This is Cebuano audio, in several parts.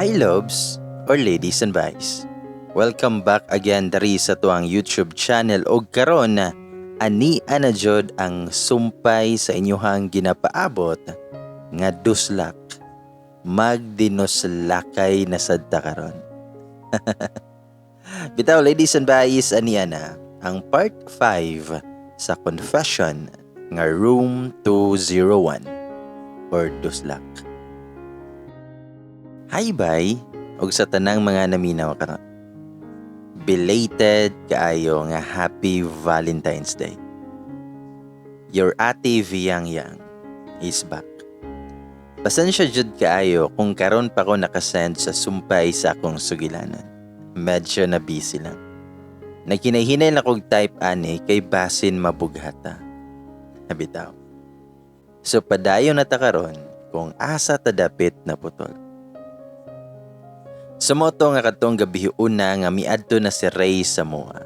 Hi loves or ladies and boys. Welcome back again diri sa atuang YouTube channel og karon ani ana jud ang sumpay sa inyuhang ginapaabot nga duslak. Magdinuslakay na sad ta karon. Bitaw, ladies and boys, ani ana ang part 5 sa confession nga Room 201 or Duslak. Hi bye og sa tanang mga naminaw karon. Belated kaayo nga Happy Valentine's Day. Your Ate Viang Yang is back. Pasensya jud kaayo kung karon pa ko nakasend sa sumpay sa akong sugilanan. Medyo na busy lang. Naghinay-hinay lang kog type ani kay basin mabughata. Bitaw. So padayon na ta karon kung asa ta dapit na putol. Sumoto nga kadtong gabi una nga miadto na si Ray sa mua.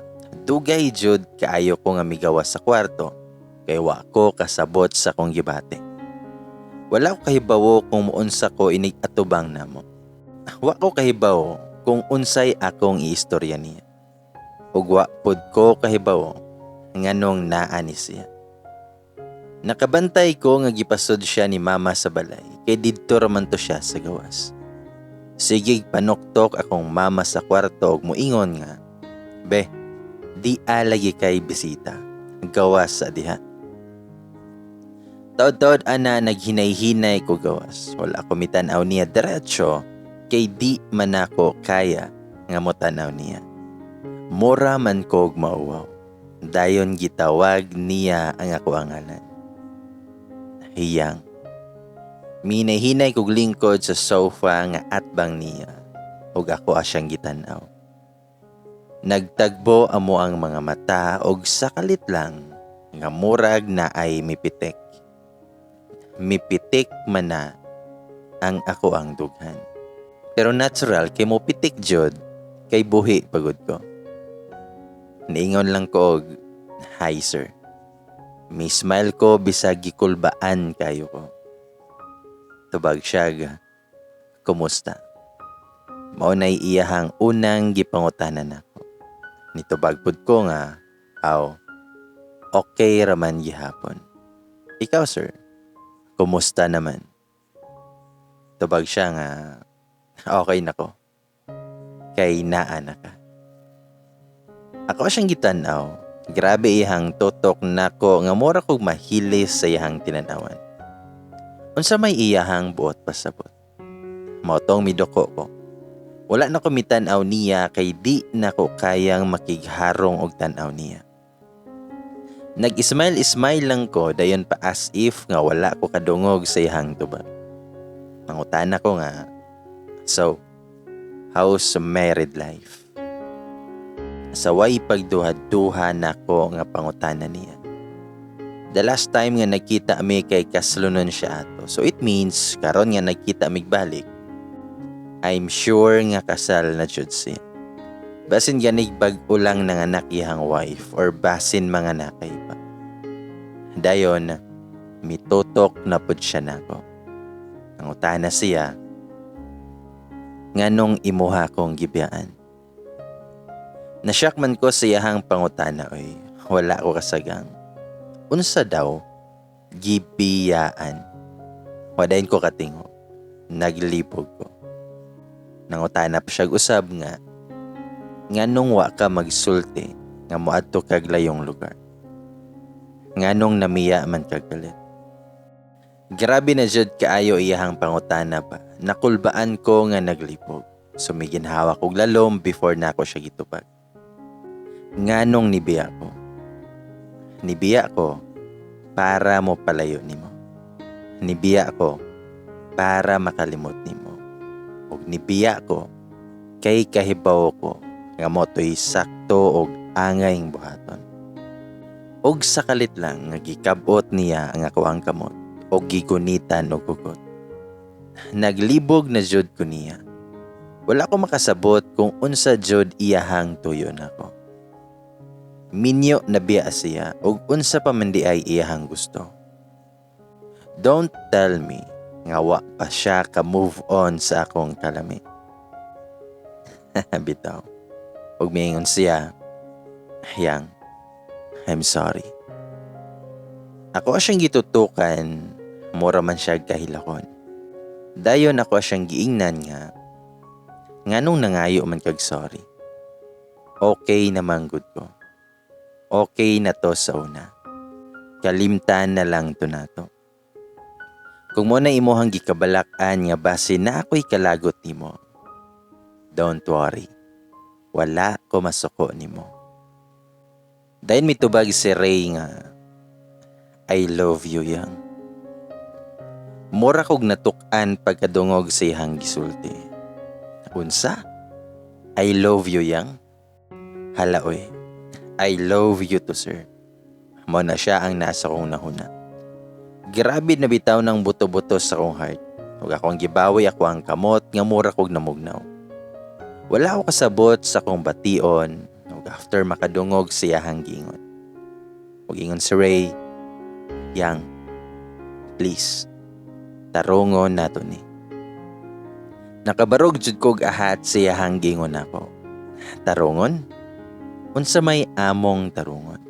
Dugay jud kaayo ko nga migawas sa kwarto kay wa ko kasabot sa akong gibati. Wala ko kahibawo kung muunsa ko inig atubang namo. Wa ko kahibawo kung unsay akong iistorya niya. Ug wa pud ko kahibawo nganong naa ni siya. Nakabantay ko nga gipasud siya ni mama sa balay kay didto ra man to siya sa gawas. Sigig panuktok akong mama sa kwarto ug muingon nga, "Be, di alagi kay bisita. Gawas sa diha." Taod-taod ana naghinay-hinay ko gawas. Wala ko mitan-aw niya diretso kay di man ako kaya nga motanaw niya. Mura man kog mauwaw. Dayon gitawag niya ang ako ang ngalan. Hiyang. Minay-hinay kog lingkod sa sofa nga atbang niya ug ako asyang gitan-aw. Nagtagbo amo ang mga mata og sakalit lang nga murag na ay mipitik. Mipitik man na ang ako ang dughan. Pero natural kay mo pitik jud kay buhi pagod ko. Niingon lang ko og, "Hi, sir." Mi smile ko bisag gikulbaan kayo ko. Tubag siya, "Kumusta?" Mao nay iyahang unang gipangutanan nako. Nitubag pud ko nga, "Aw, okay raman gihapon. Ikaw, sir, kumusta naman?" Tubag siya nga, "Okay na ko. Kay naa na ka." Ako siyang gitan-aw. Grabe iyang tutok nako nga mura kog mahilis sa iyang tinanawan. Unsa may iyahang buot pasabot? Mao tong miduko ko. Wala na ko mitan-aw niya kay di na ko kayang makigharong og tan-aw niya. Nag-smile-smile lang ko dayon pa as if nga wala ko kadungog sa iyahang tubag. Mangutana ko nga, "So, how's married life?" Saway pagduha-duha nako nga pangutana niya. The last time nga nagkita mi kay kaslunon siya ato. So it means karon nga nagkita mig balik, I'm sure nga kasal na jud siya. Basin ganig bag-o lang nanganak iyang wife or basin mga nakay pa. Dayon, mitutok na pud siya nako. Nangutana siya, "Nganong imuha kong gibiyaan?" Nashock man ko sa iyahang pangutana oy. Wala ko kasagang. Unsa daw gibiyaan? Wadayon ko katingo. Naglibog ko. Nangutana pa siya usab nga, "Nganong wa ka magsulti nga moadto kag layong lugar? Nganong namiya man kag kalit?" Grabe na jud kaayo iyahang pangutana ba. Nakulbaan ko nga naglibog. So may ginhawa kog lalom before nako siya gitubag. "Nganong nibiya ko? Nibiya ko para mo palayo nimo. Nibiya ko para makalimot nimo. Ug nibiya ko kay kahibaw ko nga mao to'y sakto og angayng buhaton." Og sakalit lang nga gikabot niya ang akoang kamot og gigunitan og hugot. Naglibog na jud ko niya. Wala ko makasabot kung unsa jud iyahang tuyo nako. Minyo na biya siya og unsa pa man di ay iyahang gusto. Don't tell me nga wa pa siya ka move on sa akong kalami. Bitaw. Ug miingon siya, "Yang, I'm sorry." Ako siyang gitutukan, mura man siya kahilakon. Dayon ako siyang giingnan nga, "Nganong nangayo man kag sorry? Okay naman gud ko. Okay na to sa una. Kalimtan na lang to nato. Kung mao na imuhang gikabalak-an nga base na ako'y kalagot nimo, don't worry. Wala ko masuko nimo." Dayon mitubag si Ray nga, "I love you, Yang." Mura kog natuk-an pagkadungog sa iyang gisulti. Unsa? I love you, Yang? Hala oy. I love you too, sir. Mao na siya ang nasa kong nahuna. Grabe na bitaw ng buto-buto sa akong heart. Ug akong gibawi ako ang kamot nga mura kog namugnaw. Wala ako kasabot sa akong bation ug after makadungog sa iyahang giingon. Ug ingon si Ray, "Yang, please, tarungon nato ni." Nakabarog jud kog ahat sa iyahang giingon nako. Tarungon? Unsa may among tarungon?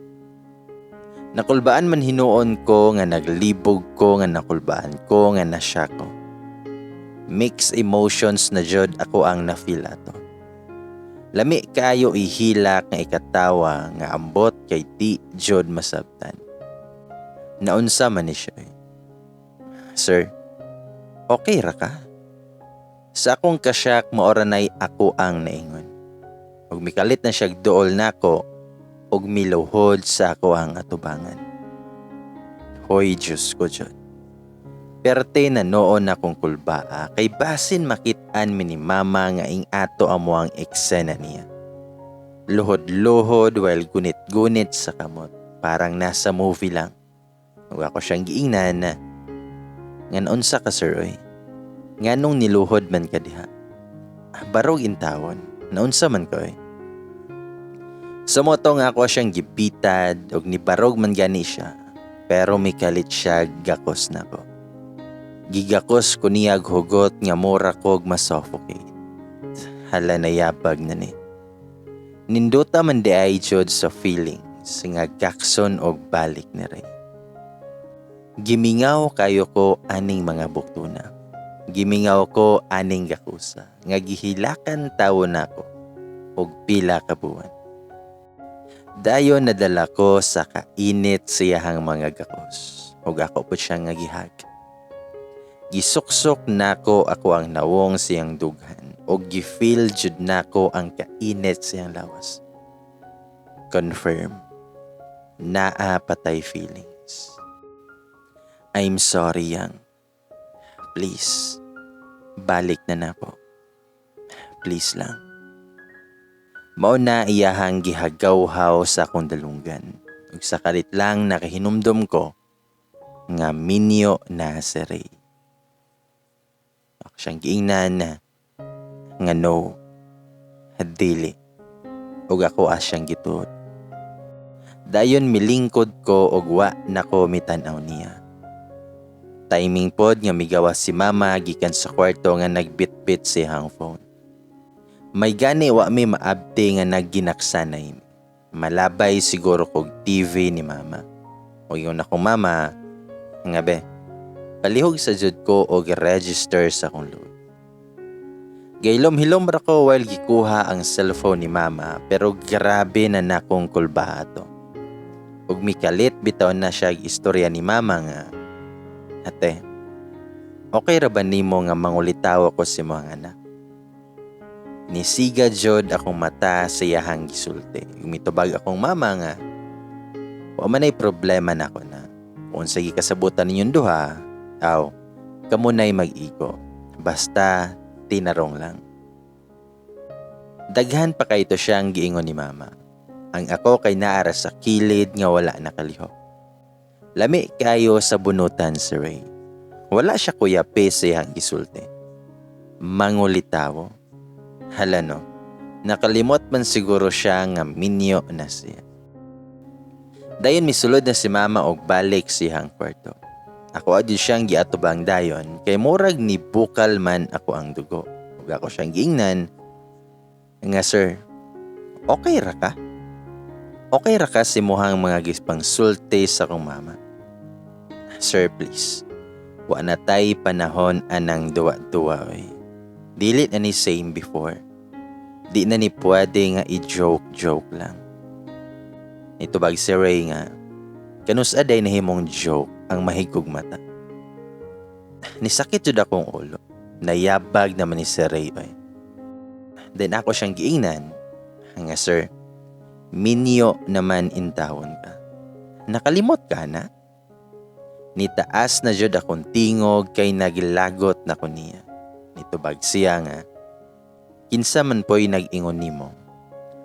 Nakulbaan man hinuon ko nga naglibog ko nga nakulbaan ko nga nasya ko. Mixed emotions na jud ako ang na-feel ato. Lami kayo ihilak nga ikatawa nga ambot kay di jud masabtan. Naunsa man ni siya eh. "Sir, okay ra ka?" Sa akong kasyak, maoranay ako ang naingon. Ug mikalit na siya duol nako ug miluhod sa ako ang atubangan. Hoy, Diyos ko jud. Perte na noon akong kulbaa kay basin makit-an mi ni mama nga ing ato amo ang eksena niya. Luhod-luhod while gunit-gunit sa kamot. Parang nasa movie lang. Ug ako siyang giingnan na, "Ngan unsa ka, sir, oy? Nganong niluhod man ka diha? Barog intawon. Naunsa man ka, oy?" Sa mao to nga ako siyang gibitad og nibarog man gani siya. Pero mikalit siya gakos nako. Gigakos ko niya hugot nga mura kog masuffocate. Hala, nayabag na ni. Nindota man di ay jud sa feelings nga gakson og balik ni Ray. Gimingaw kayo ko aning mga buktuna. Gimingaw ko aning gakusa nga gihilakan tawo nako og pila ka buwan. Dayon nadala ko sa kainit siyahang mga gakos ug ako po siya nga gihag. Gisuksok nako ako ang nawong siyang dughan ug gi-feel jud nako ang kainit siyang lawas. Confirm. Naa patay feelings. "I'm sorry, Yang. Please. Balik na nako. Please lang." Mao na iyahang gihagawhaw sa akong dalunggan. Ug sa kalit lang nakahinumdom ko nga minyo na si Ray. Ako siyang giingnan na nga no, dili. Ug ako siyang gituod. Dayon milingkod ko og wa nako mitan-aw niya. Timing pod nga migawas si mama gikan sa kwarto nga nagbitbit sa iyang phone. May gani wa mi maabti nga nagginaksanay mi. Malabay siguro kog TV ni mama. O ingon akong mama nga, "Be, palihog sa jud ko og register sa akong load." Gailom-hilom ra ko while gikuha ang cellphone ni mama, pero grabe na nakong kulba ato. Ug mikalit bitaw na siya istorya ni mama nga, "Ate, okay ra ba nimo nga mangulitaw ako sa mga anak?" Nisiga jud akong mata sa iyahang gisulti. Mitubag akong mama nga, "Wa man ay problema nako na. Kung sige kasabutan ninyong duha, aw, kamo na'y mag-igo. Basta tinarong lang." Daghan pa kay to siyang giingon ni mama. Ang ako kay naara sa kilid nga wala nakalihok. Lami kayo sa bunutan si Ray. Wala siya kuya sa iyang gisulti. Mangulitawo. Hala no, nakalimot man siguro siya nga minyo na siya. Dayon misulod na si mama og balik siyang kwarto. Ako adyo siyang giatubang dayon kay murag ni bukal man ako ang dugo. Ug ako siyang giingnan, Nga, "Sir, okay ra ka? Okay ra ka sa imuhang mga gispangsulti sa akong mama? Sir, please. Wa na tay panahon anang duwa-duwa oy. Dili na ni same before. Di na ni pwede nga i-joke-joke lang." Nitubag si Ray nga, "Kanus-a day nahimong joke ang mahigkog mata?" Nisakit jud akong ulo. Nayabag naman ni si Ray oy. Then ako siyang giingnan nga, "Sir, minyo naman intawon ka. Nakalimot ka na?" Nitaas na jud akong tingog kay nagilagot na ko niya. Nitubag siya nga, "Kinsa man po'y nag-ingon nimo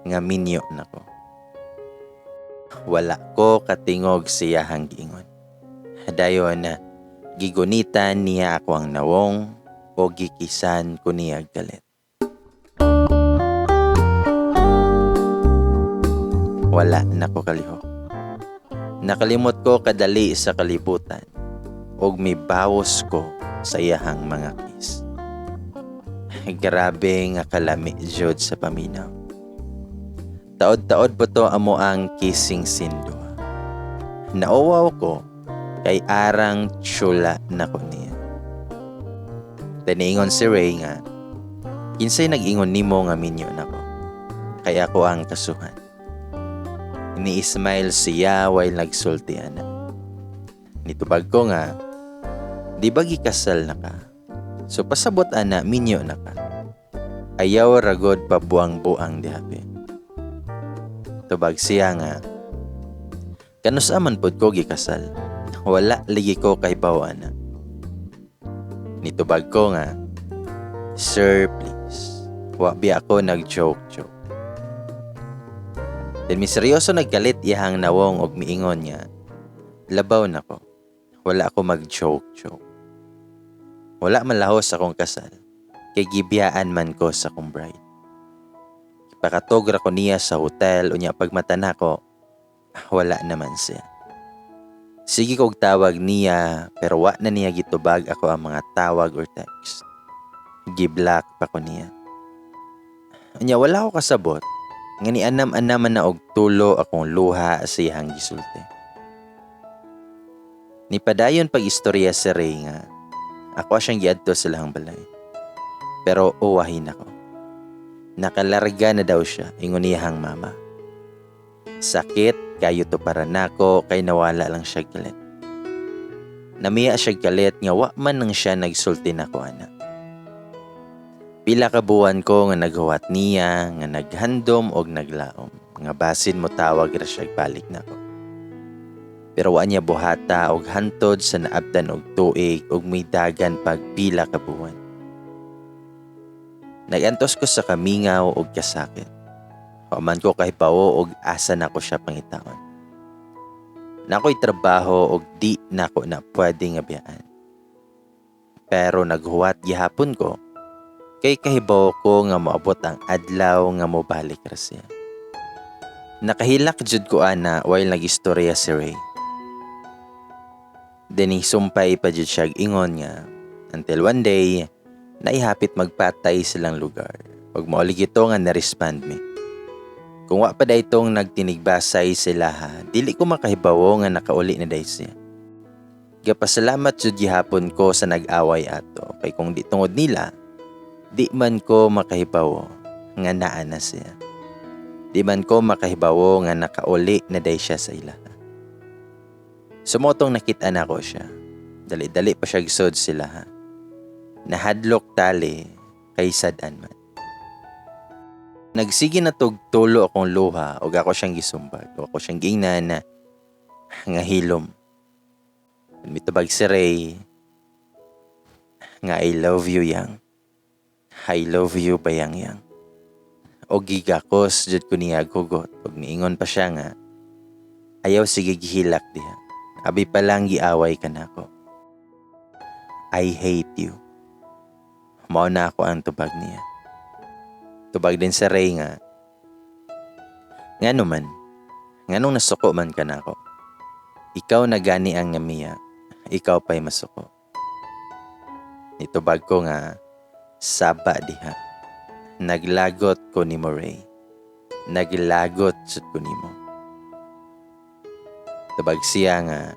nga minyo nako?" Wala ko katingog siyahang giingon. Dayon na gigunitan niya ako ang nawong o gikisan ko niya galit. Wala na ko kalihok. Nakalimot ko kadali sa kalibutan og mibawos ko sa iyahang mga kiss. Grabe nga kalami jud sa paminaw. Taod-taod po to amo ang kissing scene duha. Nauwaw ko kay arang tsula na ko niya. Taniingon si Ray nga, "Kinsay nag-ingon nimo nga minyo nako? Kay ako ang kasuhan." Ni-smile siya while nagsulti ana. Nitubag ko nga, "Di ba gikasal na ka? So pasabot ana, minyo na ka. Ayaw ragod pabuang-buang dihabi." Tubag siya nga, "Kanus-a man pod ko gikasal? Wala ligi ko kay ana." Nitubag ko nga, "Sir, please. Wa bi ako nag-joke-joke." Then miseryoso naggalit iyahang nawong og miingon nga, "Labaw nako. Wala ako mag-joke-joke. Wala man lahos akong kasal, kay gibiyaan man ko sa akong bride. Ipakatog ra ko niya sa hotel, unya pagmata nako, wala naman siya. Sige kog tawag niya, pero wa na niya gitubag ako ang mga tawag or text. Giblock pa ko niya. Unya wala ko kasabot, nga ni anam-anaman na og tulo akong luha sa iyang gisulti." Nipadayon pag-istorya si Ray nga, ako siyang giadto sa ilahang balay. Pero uwahin ako. Nakalarga na daw siya, ingon niyahang mama. Sakit kayo to para nako kay nawala lang siya galit. Namiya siya galit nga wa man nang siya nagsulti nako ana. Pila ka buwan ko nga naghuwat niya, nga naghandom og naglaom, nga basin mo tawag ra siya balik nako. Pero wa niya buhata og hantod sa naabtan og tuig og may dagan pag pila ka buwan. Nagantos ko sa kamingaw og kasakit. Wa man ko kahibawo og asa nako siya pangitaon. Nako'y trabaho og di nako na pwede nga biyaan. Pero naghuwat gihapon ko kay kahibawo ko nga moabot ang adlaw nga mobalik ra siya. Nakahilak jud ko ana while nagistorya si Ray. Then sumpay pa jud siya ingon nga until one day naihapit magpatay silang lugar. Pag mauli ito nga na-respond me. Kung wa pa daytong nagtinigbasay sila ha, dili ko makahibawo nga nakauli na day siya. Gapasalamat jud gihapon ko sa nag-away ato kay kung di tungod nila, di man ko makahibawo nga naa na siya. Di man ko makahibawo nga nakauli na day siya sa ila. Sumotong nakita na ko siya. Dali-dali pa siya gisod sila ha. Nahadlok tali kay sad-an man. Nagsige na tugtulo akong luha og ako siyang gisumbag. O ako siyang giingnan na nga hilom. Mitubag si Ray nga, "I love you, yang. I love you, bayang yang." O gigakos jud ko niya gugot. Og niingon pa siya nga, "Ayaw sige gihilak diha. Abi pa lang giaway ka nako. I hate you." Mao na ako ang tubag niya. Tubag din sa Ray nga, "Ngano man, nganong nasuko man ka nako? Ikaw na gani ang namiya, ikaw pa'y masuko." Nitubag ko nga, "Saba diha. Naglagot ko nimo, Ray. Naglagot sud ko nimo. Tubag siya nga,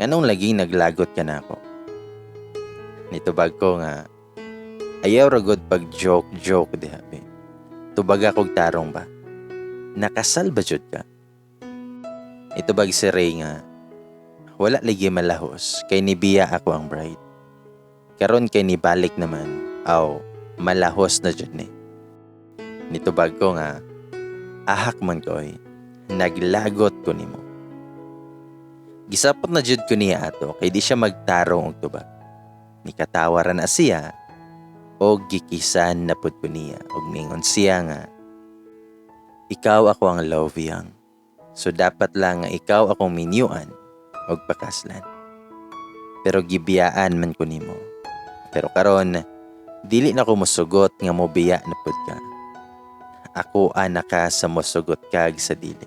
"Nganong laging naglagot ka nako?" Nitubag ko nga, "Ayaw ra gud pag joke joke diha be. Tubag akong tarong ba? Nakasal ba jud ka?" Nitubag si Ray nga, "Wala lagi malahos kay nibiya ako ang bride. Karon kay nibalik naman, aw malahos na jud ni." Nitubag ko nga, "Ahak man ko oy, naglagot ko nimo." Gisapot na jud ko niya ato kay di siya magtarong og tubag. Nikatawa ra na siya og gikisan na pud ko niya og ningon siya nga, "Ikaw ako ang love, yang. So dapat lang nga ikaw akong minyuan og pakaslan. Pero gibiyaan man ko nimo. Pero karon dili na ko mosugot nga mobiya na pud ka. Ako ana ka sa mosugot kag sa dili."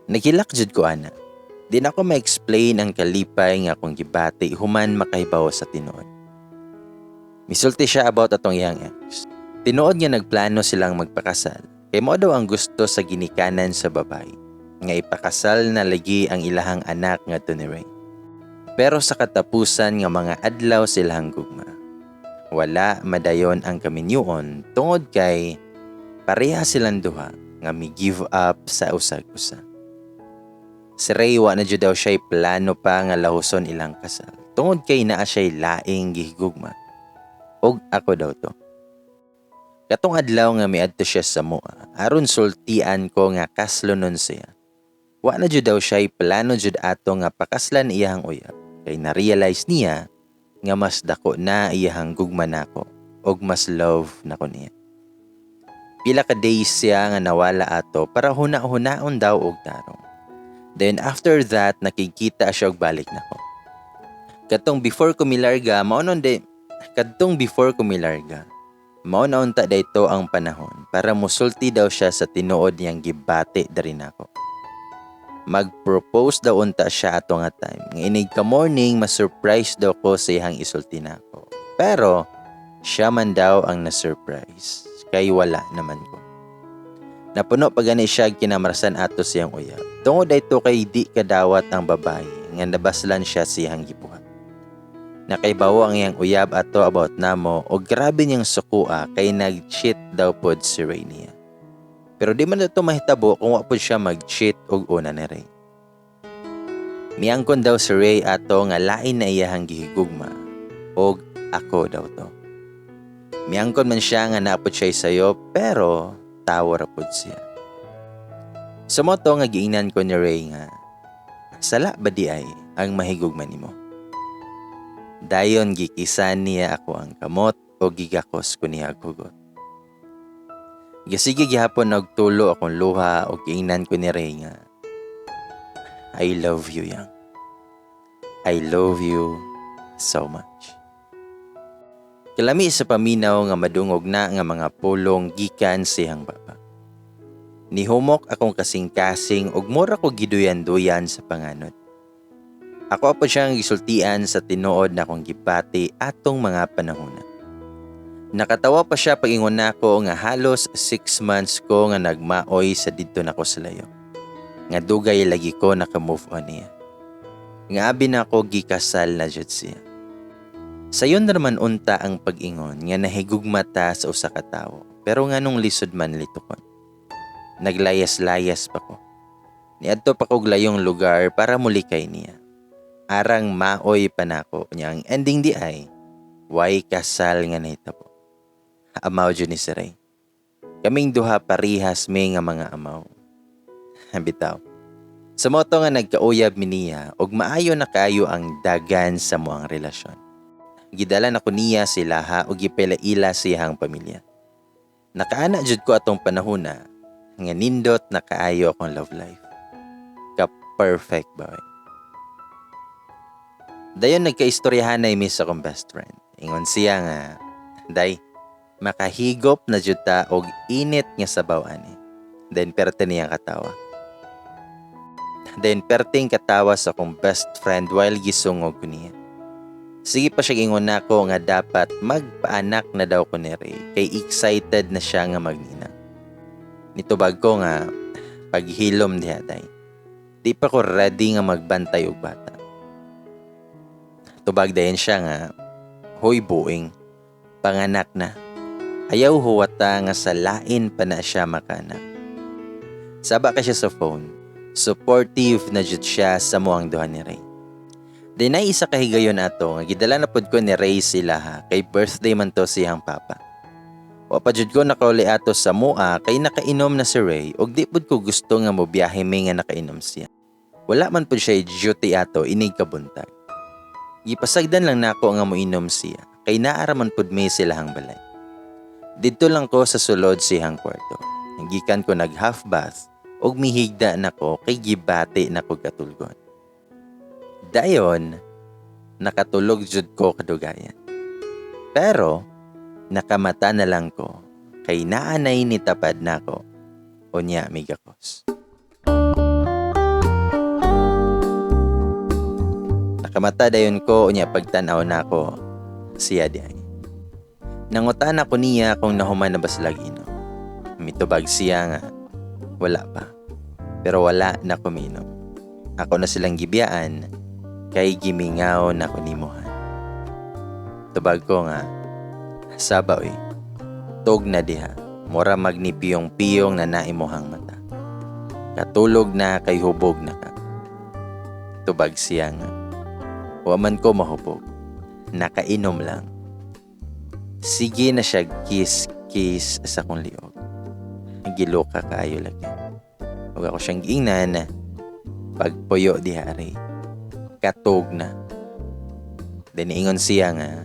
Naghilak jud ko ana. Di na ko ma-explain ang kalipay nga akong gibati human makahibaw sa tinuod. Misulti siya about atong iyang ex. Tinuod nga nagplano silang magpakasal. Kay mao daw ang gusto sa ginikanan sa babae, nga ipakasal na lagi ang ilahang anak ngadto ni Ray. Pero sa katapusan nga mga adlaw silahang gugma, wala madayon ang kaminyuon tungod kay pareha silang duha nga mi give up sa usag-usa. Si Ray, wa na jud daw siya'y plano pa nga lahuson ilang kasal tungod kay naa siya'y laing gihigugma. Og ako daw to. Katong adlaw nga miadto siya sa mua, aron sultian ko nga kaslonon siya, wa na jud daw siya'y plano jud ato nga pakaslan iyahang uyab kay na-realize niya nga mas dako na iyahang gugma nako og mas love nako niya. Pila ka days siya nga nawala ato para huna-hunaon daw og tarong. Then after that, nakikita siya og balik nako. Katong before ko milarga, mao nun de, kadtong before ko milarga, mao na unta dayto ang panahon para musulti daw siya sa tinuod niyang gibati diri nako. Mag-propose daw unta siya ato nga time. Nga inig ka morning, ma-surprise daw ko sa iyang isulti nako. Pero siya man daw ang na-surprise kay wala naman ko. Napuno pa gani siya kinamarasan ato siyang uyab. Tungod dayto kay di kadawat ang babae nga nabaslan siya siyang gibuhat. Nakaibawo ang iyang uyab ato about namo og grabe niyang sukua kay nag-cheat daw pod si Ray niya. Pero di man ito mahitabo kung wa pod siya mag-cheat og una ni Ray. Miangkon daw si Ray ato nga lain na iyahang gihigugma og ako daw to. Miangkon man siya nga naapod siya sayo, pero tawo ra pod siya. Sa mao to nga giingnan ko ni Ray nga, "Sala ba di ay ang mahigugma nimo?" Dayon gikisan niya ako ang kamot o gigakos ko niya hugot. Gasige gihapon nagtulo akong luha o giingnan ko ni Ray nga, "I love you, yang. I love you so much." Kalami sa paminaw nga madungog na nga mga pulong gikan siyang baba. Nihumok akong kasing-kasing ug mura ko giduyan-duyan sa panganod. Ako po siyang gisultian sa tinuod na akong gibati atong mga panahona. Nakatawa pa siya pag-ingon nako nga halos 6 months ko nga nagmaoy sa didto nako sa layo. Nga dugay lagi ko naka-move on niya. Nga abi nako gikasal na jud siya. Sayon na naman unta ang pag-ingon nga nahigugma ta sa usa ka tawo, pero nganong lisod man litukon? Naglayas-layas pa ko. Niadto pa kog layong lugar para mulikay niya. Arang maoy pa nako niya, ang ending di ay way kasal nga nahitabo. Amaw jud ni si Ray. Kaming duha, parihas mi nga mga amaw. Bitaw. Sa mao to nga nagkauyab mi niya og maayo na kaayo ang dagan sa moang relasyon. Gidala na ko niya sila og gipailaila siyang pamilya. Nakaana jud ko atong panahona nga nindot na kaayo akong love life. Ka perfect ba oy? Dayon nagkaistoryahan na mi sa akong best friend. Ingon siya nga, "Day, makahigop na jud ta og init nga sabaw ani." Then perte niyang katawa. Then perting katawa sa akong best friend while gisungog ko niya. Sige pa siya ingon nako nga dapat magpaanak na daw ko ni Ray kay excited na siya nga magninang. Nitubag ko nga paghilom diha day. Di pa ko ready nga magbantay og bata. Tubag dayon siya nga, "Hoy buing, panganak na. Ayaw huwata nga sa lain pa na siya makanak." Saba ka siya sa phone. Supportive na jud siya sa muang duha ni Ray. Dinay isa ka higayon ato nga gidala na pud ko ni Ray sila ha, kay birthday man to siyang papa. Wa pa jud ko nakauli ato sa mua kay nakainom na si Ray ug di pud ko gusto nga mobiyahe mi nga nakainom siya. Wala man pud siya duty ato inig kabuntag. Gipasagdan lang nako nga moinom siya kay naa ra man pud mi silahang balay. Didto lang ko sa sulod siyang kwarto. Gikan ko nag half bath ug mihigda nako kay gibati nako katulgon. Dayon, nakatulog jud ko kadugayan. Pero, nakamata na lang ko kay naanay ni tapad nako unya migakos. Nakamata dayon ko unya pagtan-aw nako siya diay. Nangutan ako niya kung nahuman na ba sila ginom. Mitubag siya nga wala pa. Pero wala na kuminom. Ako na silang gibiyaan kay gimingaw na ko nimuhan. Tubag ko nga, "Saba oy, tog na diha, mura magnipiyong-piyong na naimuhang mata. Katulog na kay hubog na ka." Tubag siya nga, "Wa man ko mahubog, nakainom lang." Sige na siya kiss-kiss sa akong liog. Giluka kaayo lagi. Ug ako siyang giingnan, "Pagpuyo diha Ray. Katog na." Then ingon siya nga,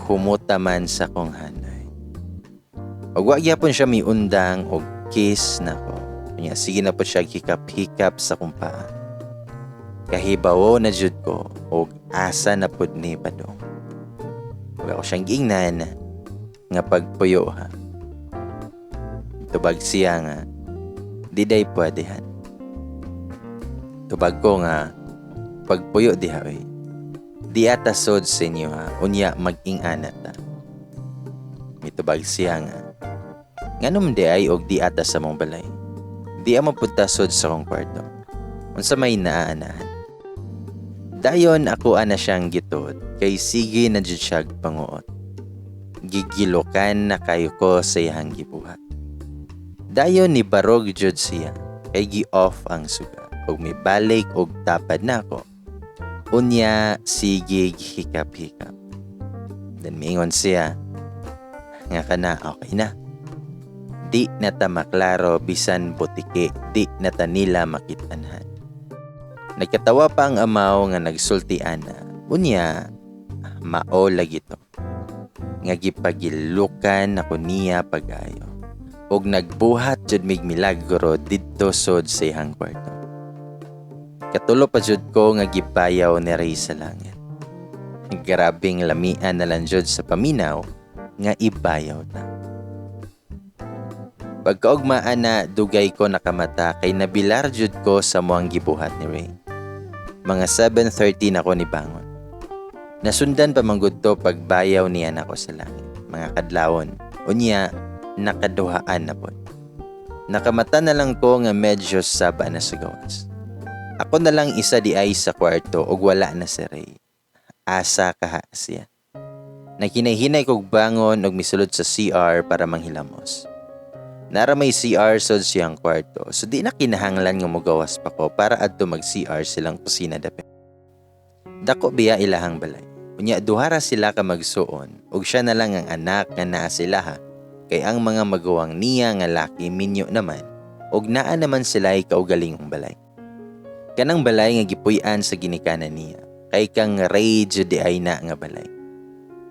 "Humuta man sa kong hanoy." Ug wa gyapon siya miundang og kiss nako. Unya sige na po siya hikap-hikap sa kong paa. Kahibawo na jud ko og asa na pud ni padong. Ug ako siyang giingnan nga, "Pagpuyo ha." Tubag siya nga, "Di day pwedehan." Tubag ko nga, "Pagpuyo diha oy. Di ata sod sa inyo ha, unya mag-ing-ana ta." Mitubag siya nga, "Nganom di ay og di ata sa mong balay? Di ama punta sod sa kong kwarto. Unsa may naaanahan?" Dayon ako ana siyang gitod kay sige na jud siya panguot. Gigilukan na kayo ko sa iyang gibuhat. Dayon ni barog jud siya kay gi-off ang suga ug mibalik og tapad nako. Unya sige hikap-hikap. Then miingon siya nga kana okay na. Di na ta maklaro bisan butiki, di na ta nila makitanhan. Nagkatawa pa ang amaw nga nagsulti ana. Unya mao lagi to nga gipagilukan ako niya pag-ayo. Og nagbuhat jud mig milagro didto sod sa iyang kwarto. Katulo pa jud ko nga gibayaw ni Ray sa langit. Grabing lamian na lang jud sa paminaw nga ibayaw ta. Pagkaugmaan na dugay ko nakamata kay nabilar jud ko sa muang gibuhat ni Ray. Mga 7:30 na ko ni bangon. Nasundan pa manggod to pagbayaw niya nako sa langit. Mga kadlawon. Unya, nakaduhaan na pod. Nakamata na lang ko nga medyo saba na sa gawas. Ako na lang isa di ay sa kwarto ug wala na si Ray. Asa kaha siya? Naghinay-hinay kog bangon ug misulod sa CR para manghilamos. Nara may CR sod siyang kwarto, so di na kinahanglan nga mogawas pa ko para adto mag CR silang kusina dapit. Dako biya ilahang balay. Unya duha ra sila ka magsuon ug siya na lang ang anak nga naa sila ha, kay ang mga maguwang niya nga laki minyo naman ug naa naman sila kaugalingong balay. Kanang balay nga gipuy-an sa ginikanan niya kay kang Ray jud di ay na nga balay.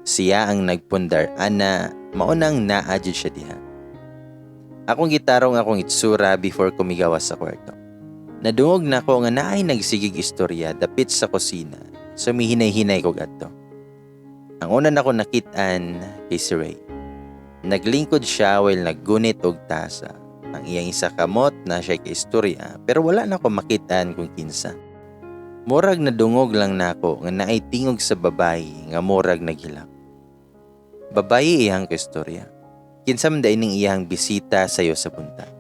Siya ang nagpundar ana, mao nang naa jud siya diha. Akong gitarong akong itsura before kumigawas sa kwarto. Nadungog nako nga naay nagsigig istorya dapit sa kusina, so mihinay-hinay kog adto. Ang una nako nakit-an kay si Ray. Naglingkod siya while naggunit og tasa. Ang iyang isa kamot na siya kay istorya pero wala na ko makit-an kung kinsa. Murag nadungog lang nako nga naay tingog sa babayi nga murag naghilak. Babayi iyang istorya. Kinsa man ning iyang bisita sayo sa buntag?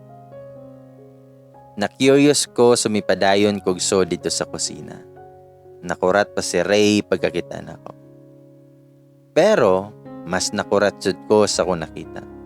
Na-curious ko, so mipadayon kog sulod didto sa kusina. Nakurat pa si Ray pagkakita nako. Pero mas nakurat jud ko sa akong nakita.